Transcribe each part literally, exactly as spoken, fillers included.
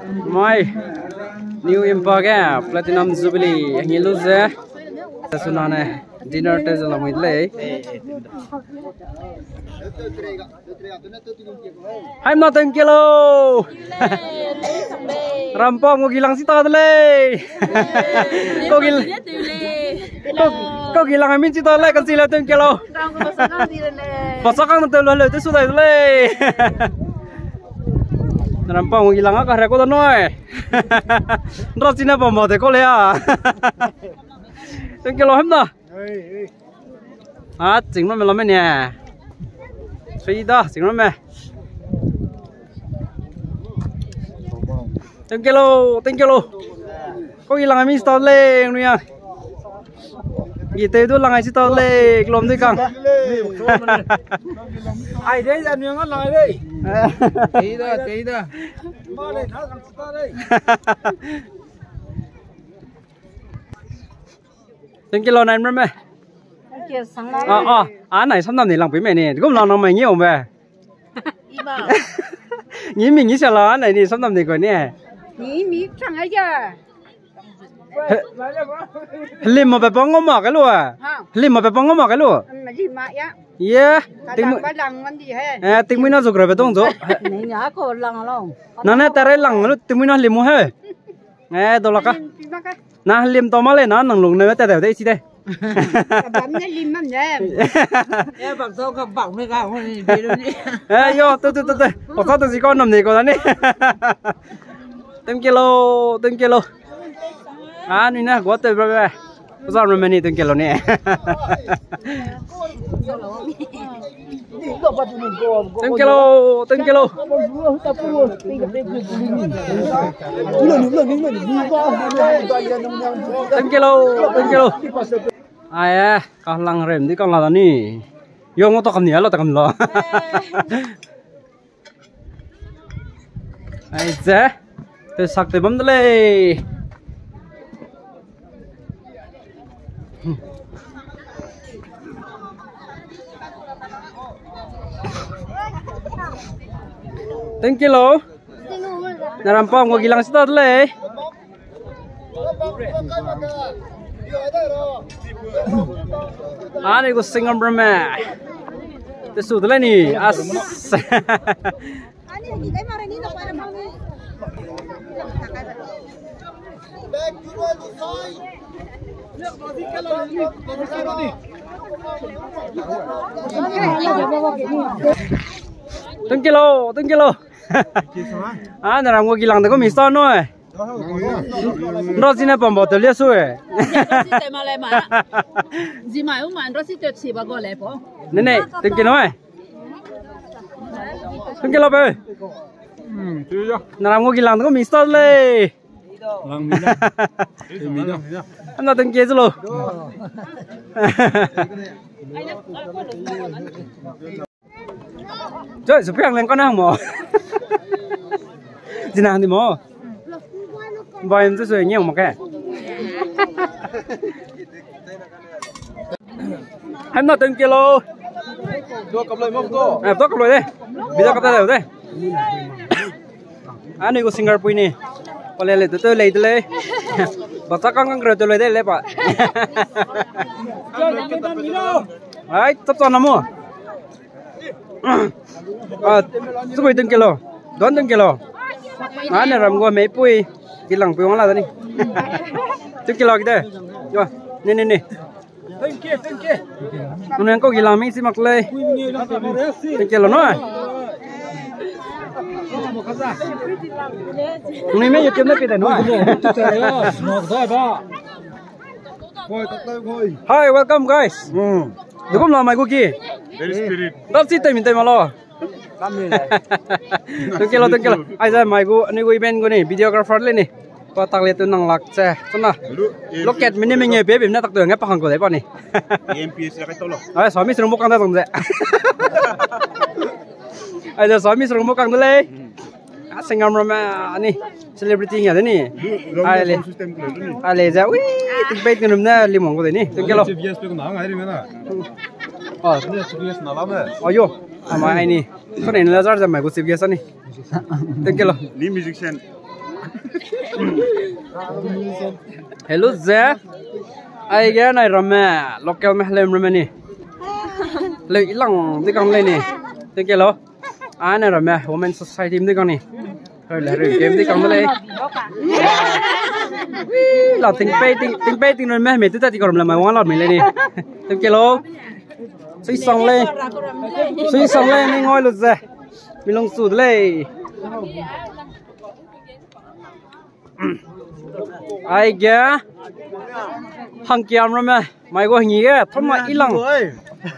Mai, New Impa ge Platinum Jubilee angi lu ze. Suna ne dinner te ze lamui lei. Hai na tengkelo. Rampa ngu gilang si ta de lei. Ko gil-, ko, ko gilang min si ta lei, kan si le tengkelo. Pasakang te lo le te su dai de lei. Rampa ngu gilang a ka re ko da noi. Nra sine pa ma de ko le a. Tengkelo hem na. A, ching ramme lau me ne. Sui da, ching ramme. Tengkelo, tengkelo. Ko gilang mi sta lei, nu ya. Gi te du lang ai si ta lei, klom di kang. Ai dei, da nu yang lang dei. Tei da, tei da. Ma le, na lang si ta lei. Tengkelo nai mramme. Thank you, sang la. A, a, a nai samdam ni lang pui me ni. Gum lang nang mai ngi ong be. Iba. Ngi mi ngi sala nai ni samdam ni ko ni. Ngi mi chang ai ja. Lim ma pe pang ma ke lu a. Ha. Lim ma pe pang ma ke lu. Lim ma ya. Ye. Ting mu-, ba lang man di he. Eh, ting mui na zu gra be dong zu. Ni ya ko lang long. Na ne tare lang lu ting mui na lim mu he. Eh, do la ka. Lim ti ma ka. Na lim to ma le na nang lung ne te de de si de. Bam ne lim man ne. Eh, bak zau ka bak me ka ho ni, be lu ni. Eh, yo, tu, tu, tu, tu. Pasa tu si ko nam ni ko da ni. Tengkelo, tengkelo. A, ni na, gua te bra bra. Pasa me ni tengkelo ni. Tengkelo, tengkelo. Tengkelo, tengkelo. Ai, eh, ka lang rem di kang la da ni. Yo, ngo to kam ni, a lo ta kam lo. Ai ze. Te sak te bam de lei. Tengkelo. Na rampa ngu gilang si ta de lei. Ani gu singam ramme. Te su de lei ni. As. Tengkelo, tengkelo. A, na ram ngu gilang de ko mi sa no e. Nro si ne pambo te lia su e. Nro si te ma le ma. Zi mai u ma nro si te si ba go le po. Ne ne, tengkelo e. Tengkelo pe. Hmm, tu ya. Na ram ngu gilang de ko mi sa le. Lang mi da. Mi da. Ana tengke zu lo. Choi, su piang leng kau na hang mo. Zina hang di mo. Bai, em zu su ngi hang mo ke. Hem na tengkelo. Dua kap lai mo ko. Eh, dua kap lai de. Bida kap lai de. Ani gu singer pui ni. Pale le tu tu lei tu lei. Bata kang kang kre tu lei de le pa. Ai, tap tap na mo. Ah, tu koi tengkelo. Don tengkelo. Ani ram gu mei pui. Gilang pui wang la da ni. Tengkelo kide. Yo, ni ni ni. Thank you, thank you. Nang ko gilang ming si mak lei. Tengkelo no. Ni me YouTube na pide no. Hi, welcome guys. Hmm. Dukum la mai gu ki. Very spirit. Dap si te min te malo. Tengkelo, tengkelo. Ai za mai gu, ni gu event gu ni, videographer le ni. Pa tak le tu nang lak che. Suna. Loket mini menge pe bim na tak tu nge pa hang ko de pa ni. M P S ya kai to lo. Ai, Swami Srungmo kang da zong ze. Ai za Swami Srungmo kang de lei. A singam ram ani. Celebrity nge de ni. Ai le. Ai le za. Ui, tik bait ngenum na limong ko de ni. Tengkelo. Chief guest pe ko na ngai ri me na. Oh. Chief guest na la me. Ayo. Ama ai ni. Ko ne la zar za mai gu chief guest ani. Tengkelo. Ni musician. Hello ze. Aige nai ramme, local me helem ramme ni. Leu ilang di kang lei ni. Thank you lo. A nai ramme, Women Society di kang ni. Hoi le, hoi game di kang lei. La ting pei ting, ting pei ting ramme, me tu ta ti kang ramme, mai wang la mi lei ni. Thank you lo. Sui sang lei. Sui sang lei, mi ngoi lu ze. Mi lung su de lei. Aige hangkiam ramme, mai gu hangge, thona ilang.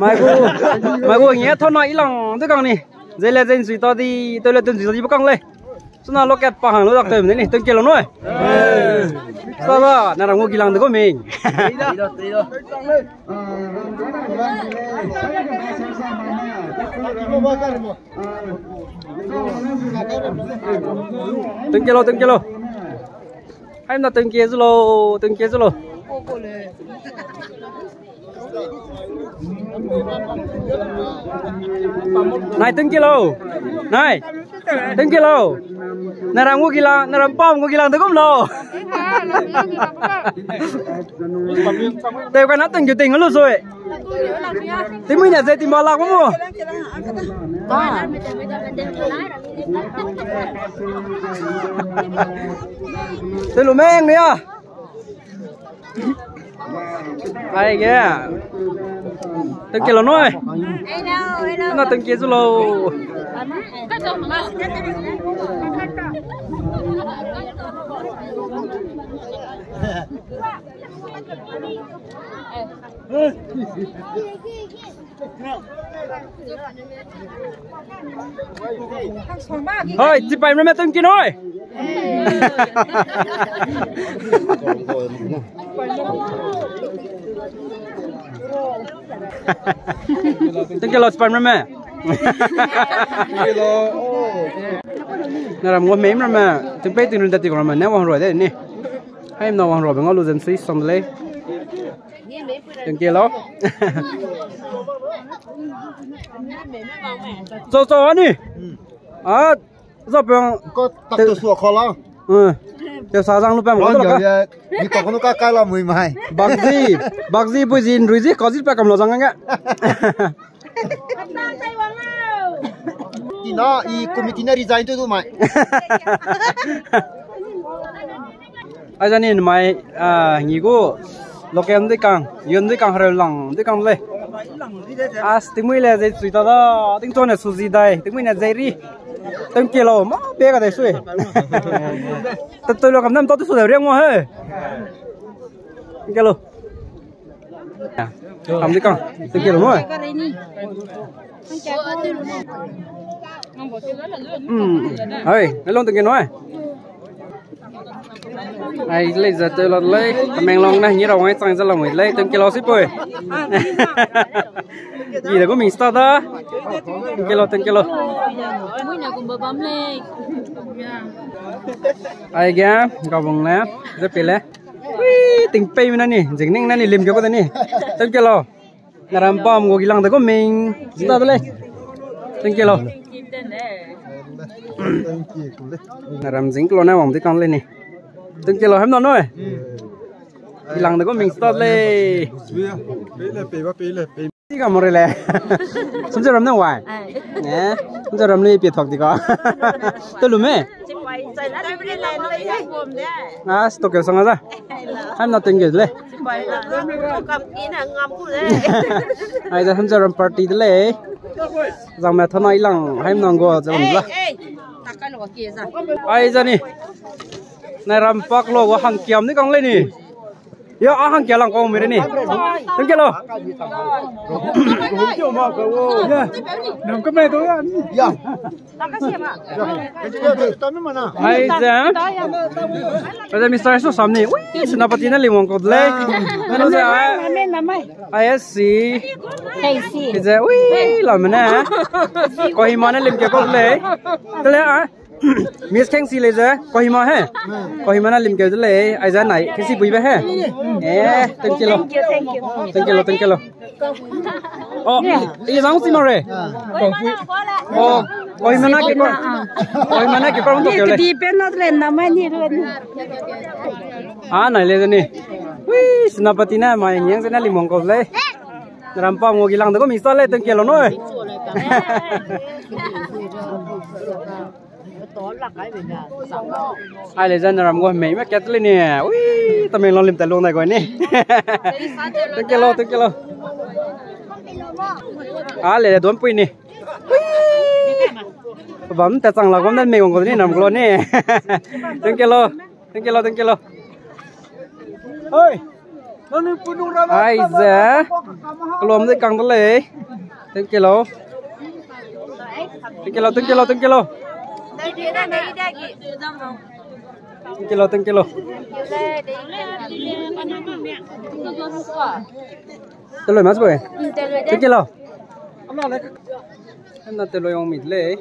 Mai gu, mai gu hangge, thona ilang, de kang ni. Zele zen sui ta di, toilet tun sui ta di ba kang lei. Suna loket pa hang lo dak tem ni, thank you lo noi. Sa ba, na rang gu gilang de gu ming. Thank you lo, thank you lo. Hai na thank you zu lo, thank you zu lo. Nai thank you lo. Nai. Thank you lo. Na rang gu gilang, na rang pam gu gilang de gum lo. Te ka na thank you ting lo sui. Tingmui ne ze ting ba lak mo. Te lu meng ne ya. Aige. Thank you lo noi. Na thank you zu lo. Hoi, chipai ramme thank you noi. Thank you lo, chipai ramme. Na ram ngua mei ramme, tingpei ting run da ti kang ramme, ne wang rua de ni. Hai na wang rua be ngau lu zen sui sang de lei. Thank you lo. Cho cho ani. A, za pe ko tak tu sua kho la. Te sa zang lu pe mo. Ni ko ko ka kai la mui mai. Bakzi, bakzi pui zin rui zi ko zi pe kam lo zang nge. Tina i committee na resign tu du mai. Aizani mai, a, ngi gu local di kang, yun di kang, hereu lang di kang lei. As tingmui le zei sui ta da, tingchone suzi dai, tingmui ne zei ri. Thank you lo, ma be ka dai sui. Tatoi lo kam nam ta tu su de riang mo he. Thank you lo. Kam di kang, thank you lo mo. Hmm. Hai, hello, thank you lo. Ai, lei za te lo lei. Tamenglong na ni ra wang chang za lo mo lei. Thank you lo sipoi. Yi de gu ming sta da. Thank you lo, thank you lo. Aige, gabong le, ze pe le. Ui, tingpei mi na ni, jingning na ni, lim ke ko da ni. Thank you lo. Na ram pam gu gilang de gu ming. Sta de lei. Thank you lo. Na ram jing klo na wang di kang lei ni. Thank you lo, hem na noi. Gilang de gu ming sta de lei. Pe le, pe ba, pe le, pe. Ti ka mo re le. Sum je ram ne wai. Ai. Ne? Sum je ram ne pe thok di ka. Te lu me? Ah, stock ke sang a za. Ham na teng ge le. Ai za, sum je ram party de le. Zang me thona ilang, ham na ngo ze bam la. Ai za ni. Na ram pak lo wa hang kiam ni kang le ni. Ya, a hang kia lang kau mi re ni. Thank you lo. Ya. Nam ka me do ya. Ya. Ai za. Ai za Mister Su sam ni. Ui, Senapati na limong ko le. Ai za. Ai si. Ai za. Ui, la me na. Kohima na lim ke ko le. Te le a. Miss Khengsi le ze, Kohima he. Kohima na lim keu de lei, ai za nai, Khengsi bui be he. Eh, thank you lo. Thank you, thank you. Thank you lo, thank you lo. Oh, i zang si mo re. Oh, Oi mana ke ko. Oi mana ke ko to ke le. Di pen na le na mai ni le. A nai le ni. Ui, Senapati na mai ngiang ze na limong ko le. Ram pa ngo gi lang de ko mi sa le teng ke lo no. Ai le zan ram go mei me kat le ni. Ui, Tamenglong lim ta lung dai go ni. Thank you lo, thank you lo. A le le don pui ni. Ui. Bam ta chang la gom na mei gong go ni nam glo ni. Thank you lo. Thank you lo, thank you lo. Oi. Ai ze. Kelum de kang de lei. Thank you lo. Thank you lo, thank you lo, thank you lo. Thank you lo, thank you lo. Teloi mas boy. Thank you lo. Em na teloi ong mi lei.